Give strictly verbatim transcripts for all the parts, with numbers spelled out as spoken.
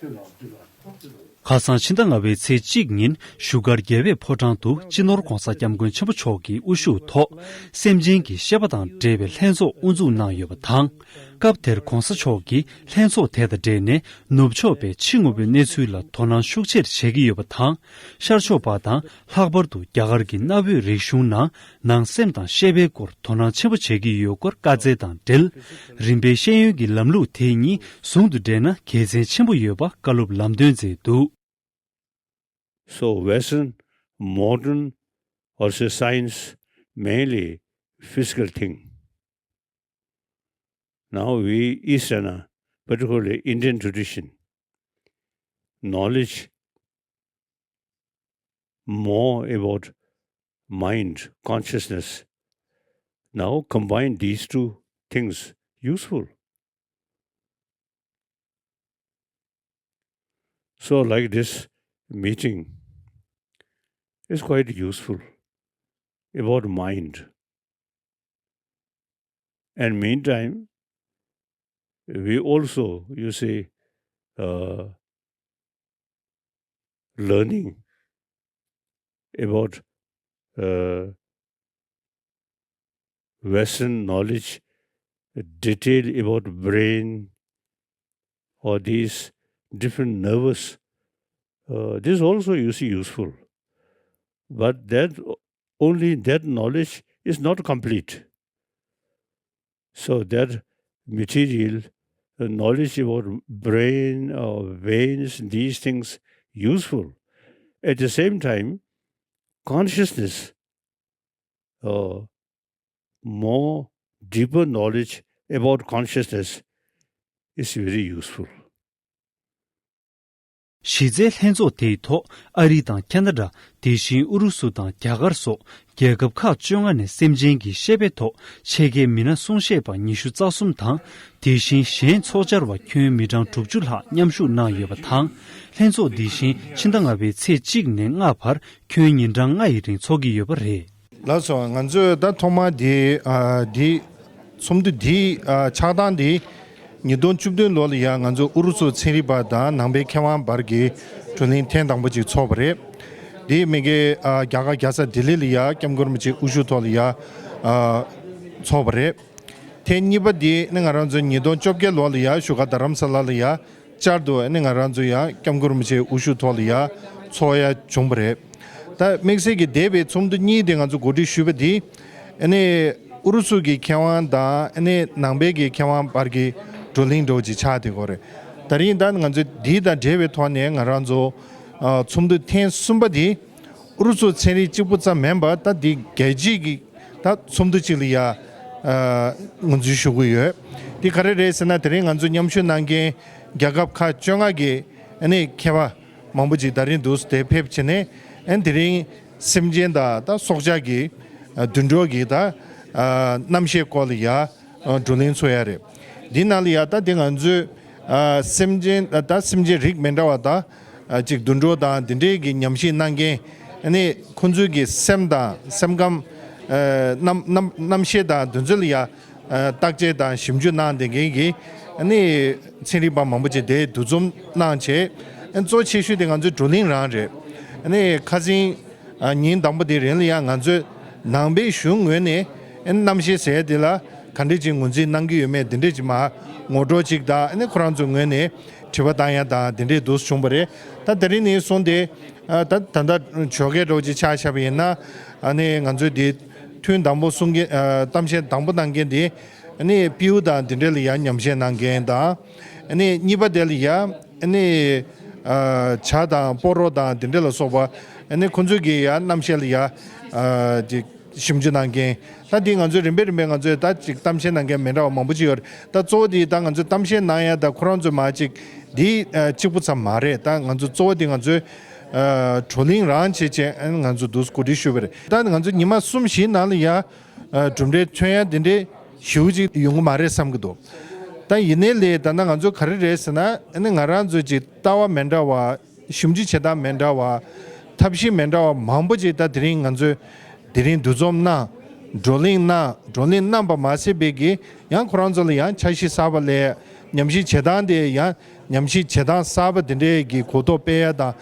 ཁ་སང་ཕྱི་ཟླ་ལྔ་པའི་ཚེས་གཅིག་ཉིན་བཞུགས་སྒར་རྒྱལ་བའི་ཕོ་བྲང་དུ་སྤྱི་ནོར་༧གོང་ས་༧སྐྱབས་མགོན་ཆེན་པོ་མཆོག་གི་དབུ་བཞུགས་ཐོག་སེམས་ཅན་གྱི་ཤེས་པ་དང་འབྲེལ་བའི་ལྷན་ཚོགས་དབུ་འཛུགས་གནང་ཡོད་པ་དང་། སྐབས་དེར་༧གོང་ས་མཆོག་གིས་ལྷན་ཚོགས་དེ་དང་འབྲེལ་ནས་ནུབ་ཕྱོགས་པའི་ཕྱི་དངོས་པོའི་གནས་ཚུལ་ལ་དོ་སྣང་ཤུགས་ཆེར་བྱེད་ཀྱི་ཡོད་པ་དང་། ཤར་ཕྱོགས་པ་དང་ལྷག་པར་དུ་རྒྱ་གར་གྱི་གནའ་བོའི་རིག་གཞུང་ནང་ནང་སེམས་དང་ཤེས་པའི་སྐོར་དོ་སྣང་ཆེན་པོ་བྱེད་ཀྱི་ཡོད་སྐོར་བཀའ་སྩལ་དང་འབྲེལ། རིམ་པས་ཤེས་ཡོན་གྱི་ལམ་ལུགས་དེ་གཉིས་ཟུང་དུ་འབྲེལ་ན་དགེ་མཚན་ཆེན་པོ་ཡོད་པ་བཀའ་སློབ་ལམ་སྟོན་མཛད་འདུག། So Western, modern, or say science, mainly physical thing. Now we Eastern, particularly Indian tradition, knowledge more about mind, consciousness. Now combine these two things, useful. So like this meeting is quite useful about mind. And meantime, we also, you see, uh, learning about, uh, Western knowledge, detail about brain or these different nervous, uh, this also you see useful. But that, only that knowledge is not complete. So that material, uh, knowledge about brain or veins, these things useful. At the same time, consciousness, uh, more deeper knowledge about consciousness is very useful. གཞི་རྩའི་ལྷན་ཚོགས་དེའི་ཐོག་ཨ་རི་དང་ཁ་ན་ཌ། དེ་བཞིན་ཨུ་རུ་སུ་དང་རྒྱ་གར་སོགས་རྒྱལ་ཁབ་ཁག་བཅོ་ལྔ་ནས་སེམས་ཅན་གྱི་ཤེས་པའི་ཐོག་ཆེད་མཁས་མི་སྣ་གསུང་བཤད་པ་ཉི་ཤུ་རྩ་གསུམ་དང་། དེ་བཞིན་གཞན་ཚོགས་བཅར་བ་ཁྱོན་མི་གྲངས་དྲུག་ཅུ་ལྷག་མཉམ་ཞུགས་གནང་ཡོད་པ་དང་། ལྷན་ཚོགས་འདི་བཞིན་ཕྱི་ཟླ་ལྔ་པའི་ཚེས་གཅིག་ནས་ལྔ་བར་ཁྱོན་ཉིན་གྲངས་ལྔ་ཡི་རིང་འཚོགས་ཀྱི་ཡོད་པ་རེད། ལགས་སོ། ང་ཚོས་ད་ཐོག་མར་འདི་ཨ་འདི་ཚོགས་འདུ་འདི་ཨ་ཆགས་སྟངས་འདི་ཉིས་སྟོང་བཅུ་བདུན་ལོ་ལ་ཡང་ང་ཚོ་ཨུ་རུ་སུ་ཚན་རིག་པ་དང་ནང་པའི་མཁས་དབང་བར་གྱི་བགྲོ་གླེང་ཐེངས་དང་པོ་ཅིག་ཚོགས་པ་རེད། འདི་མི་དགེ་ཨ་རྒྱ་གར་རྒྱལ་ས་ལྡི་ལི་ལ་ཡང་སྐྱབས་མགོན་རིན་པོ་ཆེའི་དབུ་བཞུགས་ཐོག་ལ་ཡང་ཨ་ཚོགས་པ་རེད། ཐེངས་གཉིས་པ་འདི་ནི་ང་རང་ཚོ་ཉིས་སྟོང་བཅོ་བརྒྱད་ལོ་ལ་ཡང་བཞུགས་སྒར་རྡ་རམ་ས་ལ་ལ་ཡང་བསྐྱར་དུ་ཨ་ནི་ང་རང་ཚོ་ཡང་སྐྱབས་མགོན་རིན་པོ་ཆེའི་དབུ་བཞུགས་ཐོག་ལ་ཡང་ཚོགས་ཡ་བྱུང་བ་རེད། ད་དམིགས་བསལ་གྱི་འདས་པའི་ཚོགས་འདུ་གཉིས་དེ་ང་ཚོ་གོ་སྒྲིག་ཞུས་པ་དེ་ཨ་ནི་ཨུ་རུ་སུ་གི་མཁས་དབང་དང་ཨ་ནི་ནང་པའི་གི་མཁས་དབང་བར་གྱི་བགྲོ་གླེང་འདྲ་བོ་ཅིག་ཆགས་བསྡད་ཡོད་རེད། ད་རིང་ད་ང་ཚོ་འདི་དང་འབྲེལ་བའི་ཐོག་ནས་ང་རང་ཚོ་ཨ་ཚོགས་འདུ་ཐེངས་གསུམ་པ་དེ་ཨུ་རུ་སུ་ཚན་རིག་གཅིག་པུ་ཙམ་མིན་པར་ད་འདི་རྒྱལ་སྤྱིའི་གི་ད་ཚོགས་འདུ་གཅིག་ལ་ཡ་ཨ་ངོས་འཛིན་ཞུ་གི་ཡོད། འདི་ག་རེ་རེད་ཟེར་ན་དེ་རིང་ང་ཚོ་མཉམ་ཞུགས་གནང་མཁན་རྒྱལ་ཁབ་ཁག་བཅོ་ལྔ་གི་ཨ་ནི་མཁས་པ་མང་པོ་ཅིག་ད་རིང་འདུག་སེ་དེ་ཕེབས་བྱས་ནས་ཨ་ནི་དེ་རིང་སེམས་ཅན་དང་ད་སྲོག་ཆགས་ཀྱི་ཨ་དུད་འགྲོ་གི་ད་ཨ་རྣམ་ཤེས་སྐོར་ལ་ཡ་ཨ་བགྲོ་གླེང་ཚོགས་ཡ་རེད། འདི་ནང་ལ་ཡ་ད་འདི་ང་ཚོས་ཨ་སེམས་ཅན་ད་སེམས་ཅན་རིགས་མི་འདྲ་བ་ད་ཨ་ཅིག་དུད་འགྲོ་དང་འདི་འདྲའི་གི་ཉམས་ཞིབ་གནང་མཁན་ཨ་ནི་ཁོང་ཚོའི་གི་སེམས་དང་སེམས་ཁམས་ཨ་རྣམ་རྣམ་རྣམ་ཤེས་དང་འདི་ཚོ་ལ་ཡ་ཨ་བརྟག་དཔྱད་དང་ཞིབ་འཇུག་གནང་བསྡད་མཁན་གྱི་ཨ་ནི་ཚན་རིག་པ་མང་པོ་ཅིག་དེ་འདུ་འཛོམས་གནང་བྱས། ཨ་གཙོ་ཆེ་ཤོས་དེ་ང་ཚོའི་བགྲོ་གླེང་རང་རེད། ཨ་ནི་ཁ་སང་ཨ་ཉིན་དང་པོ་དེ་རིང་ལ་ཡང་ང་ཚོས་ནང་པའི་གཞུང་ངོས་ནས་ཨ་ནི་རྣམ་ཤེས་ཟེར་དེ་ལ་ག་འདྲས་ཅིག་ངོས་འཛིན་གནང་གི་ཡོད་མེད་དེ་འདྲས་ཅིག་མར་ངོ་སྤྲོད་ཅིག་དང་ཨ་ནི་ཁོ་རང་ཚོའི་ངོས་ནས་དྲི་བ་བཏང་ཡ་དང་དེ་འདྲས་འདུག་བྱུང་བ་རེད། ད་དེ་རིང་ནས་བཟུང་སྟེ་ཨ་ད་ད་ལྟ་ཇོ་ཁའི་འདྲ་བོ་ཅིག་ཆ་བཞག་པ་ཡིན་ན་ཨ་ནི་ང་ཚོས་དེ་ཐུན་དང་པོ་གསུང་མཁན་ཨ་གཏམ་བཤད་དང་པོ་གནང་མཁན་དེ་ཨ་ནི་སྤྲེའུ་དང་དེ་འདྲས་ལ་ཡང་ཉམས་བཞེས་གནང་མཁན་དང་། ཨ་ནི་གཉིས་པ་དེ་ལ་ཡ་ཨ་ནི་ཨ་བྱ་དང་སྤོ་རོ་དང་དེ་འདྲས་ལ་སོགས་པ་ཨ་ནི་ཁོ་ཚོས་ཀྱི་ཡ་རྣམ་ཤེས་ལ་ཡ་ཨ་ཅིག་ཞིབ་འཇུག་གནང་མཁན། ད་འདི་ང་ཚོས་རིམ་པས་རིམ་པས་ང་ཚོས་ད་ཅིག་གཏམ་བཤད་གནང་མཁན་མི་འདྲ་བ་མང་པོ་ཅིག་ཡོད་རེད། ད་གཙོ་བོ་དེ་ད་ང་ཚོས་གཏམ་བཤད་གནང་ཡ་ད་ཁོ་རང་ཚོས་མར་ཅིག་འདི་ཨ་གཅིག་པུ་ཙམ་མ་རེད། ད་ང་ཚོ་གཙོ་བོ་དེ་ང་ཚོས་ཨ་བགྲོ་གླེང་རང་བྱེད་ཅེས་ཨ་ནི་ང་ཚོ་འདུག་གོ་སྒྲིག་ཞུས་པ་རེད། ད་ང་ཚོ་ཉི་མ་གསུམ་བཞིའི་ནང་ལ་ཡ་ཨ་གྲུབ་འབྲས་ཐོན་ཡ་དེ་འདྲའི་ཞེ་པོ་ཅིག་ཡོང་གི་མ་རེད་བསམ་གྱི་འདུག་ད་ཡིན་ནའི་ལས་ད་ནང་ང་ཚོ་ག་རེ་རེད་ཟེར་ན་ཨ་ནི་ང་རང་ཚོ་ཅིག་ལྟ་བ་མི་འདྲ་བ། ཞིབ་འཇུག་བྱེད་སྟངས་མི་འདྲ་བ། ཐབས་ཤེས་མི་འདྲ་བ་མང་པོ་ཅིག་ད་དེ་རིང་ང་ཚོས་དེ་རིང་འདུ་འཛོམས་གནང་། བགྲོ་གླེང་གནང་། བགྲོ་གླེང་གནང་པ་མ་ཟད་པའི་གི་ཡང་ཁོ་རང་ཚོ་ལ་ཡང་འཆར་གཞི་གསར་པ་ལས་ཉམས་ཞིབ་བྱེད་སྟངས་དེ་ཡང་ ཉམས་ཞིབ་བྱེད་སྟངས་གསར་པ་དེ་འདྲའི་གི་གོ་རྟོགས་སྤེལ་ཡ་དང་།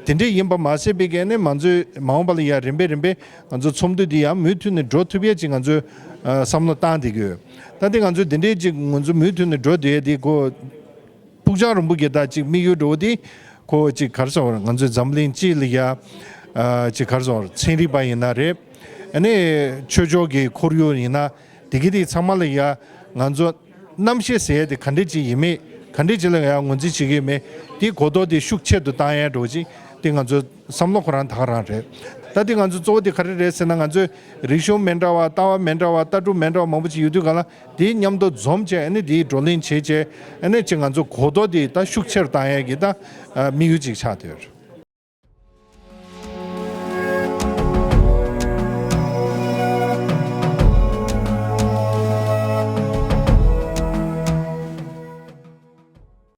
དེ་འདྲའི་ཡིན་པ་མ་ཟད་པའི་གི་ནི་ང་ཚོས་མ་འོངས་པ་ལ་ཡ་རིམ་པས་རིམ་པས་ང་ཚོ་ཚོགས་འདུ་འདི་ཡང་མུ་མཐུད་ནས་འགྲོ་ཐུབ་ཡ་ཅིག་ང་ཚོས་ཨ་བསམ་བློ་བཏང་བསྡད་ཀྱི་ཡོད། ད་འདི་ང་ཚོས་འདི་འདྲའི་ཅིག་ང་ཚོ་མུ་མཐུད་ནས་འགྲོ་བསྡད་ཡ་འདི་ཁོ་ཕུགས་རྒྱང་རིང་པོ་གི་ད་ཅིག་དམིགས་ཡུལ་འགྲོ་བ་འདི་ཁོ་ཅིག་ག་རེ་ཟེར་བ་ང་ཚོའི་འཛམ་གླིང་སྤྱི་ལ་ཡ་ཨ་ཅིག་ག་རེ་ཟེར་བ་ཚན་རིག་པ་ཡིན་ན་རེད། ཨ་ནི་ཆོས་ཕྱོགས་ཀྱི་ཁོར་ཡུག་ཡིན་ན། དེ་གི་དེ་ཚང་མ་ལ་ཡ་ང་ཚོ་རྣམ་ཤེས་ཟེར་ཡ་དེ་ག་འདྲ་ཅིག་ཡིན་མེད། ག་འདྲ་ཅིག་ལ་ཡ་ངོས་འཛིན་བྱེད་ཀྱི་ཡོད་མེད། དེའི་གོ་རྟོགས་དེ་ཤུགས་ཆེ་རུ་བཏང་ཡ་འགྲོ་ཅིག་དེ་ང་ཚོ་བསམ་བློ་ཁོ་རང་ད་ག་རང་རེད། ད་དེ་ང་ཚོ་གཙོ་བོ་དེ་ག་རེ་རེད་ཟེར་ན། ང་ཚོའི་རིག་གཞུང་མི་འདྲ་བ། ལྟ་བ་མི་འདྲ་བ། ལྟ་གྲུབ་མི་འདྲ་བ་མང་པོ་ཅིག་ཡོད་དུས་ག་ལ་དེ་མཉམ་དུ་འཛོམས་བྱས། ཨ་ནི་དེའི་བགྲོ་གླེང་བྱེད་བྱས། ཨ་ནི་ཅིག་ང་ཚོ་གོ་རྟོགས་དེ་ད་ཤུགས་ཆེ་རུ་བཏང་ཡ་གི་ད་དམིགས་ཡུལ་ཅིག་ཆགས་བསྡད་ཡོད་རེད།